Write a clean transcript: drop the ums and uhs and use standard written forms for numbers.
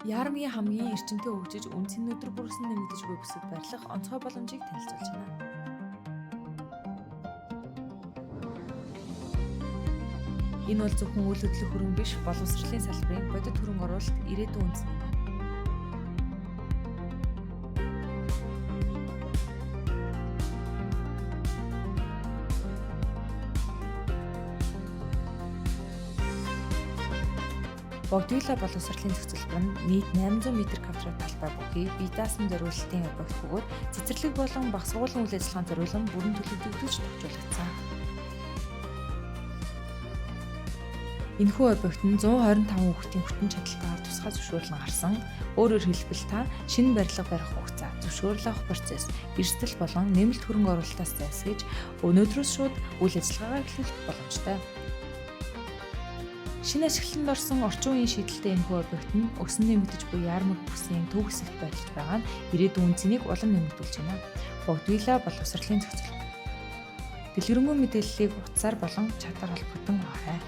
Яармгийн хамгийн эрчимтэй хөгжиж, үнэ цэн өдөр бүрээс нь нэмэгдэж буй бүсэд байрлах онцгой боломжийг танилцуулж байна. Энэ бол зөвхөн үйл хөдлөх хөрөнгө биш, боловсролын салбарын бодит хөрөнгө оруулалт, ирээдүйн үнэ цэн юм. Богдвилла боловсролын зохицолбор нь нийт 800 м квадрат талбай бүхий бие даасан зориулалтын объект бөгөөд цэцэрлэг болон багц сургуулийн үйл ажиллагаанд зориулан бүрэн төлөвлөгдөж тохижуулагдсан. Энэхүү объект нь 125 хүүхдийн хүчин чадалтайгаар тусгай зөвшөөрөл гарсан. Өөрөөр хэлбэл та шинэ барилга барих хугацаа, зөвшөөрөл авах процесс, эрсдэл болон нэмэлт хөрөнгө оруулалтаас зайлсхийж өнөөдрөөс шууд үйл ажиллагаагаа эхлүүлэх боломжтой. Шинэ ашиглалтанд орсон орчин үеийн шийдэлтэй энэхүү объект нь өсөн нэмэгдэж буй яармаг бүсийн төв хэсэгт байрлаж байгаа нь ирээдүйн үнэ цэнийг улам нэмэгдүүлж байна. Богдвилла боловсролын зохицол. Дэлгэрэнгүй мэдээллийг утсаар болон чатаар холбогдсон аваарай.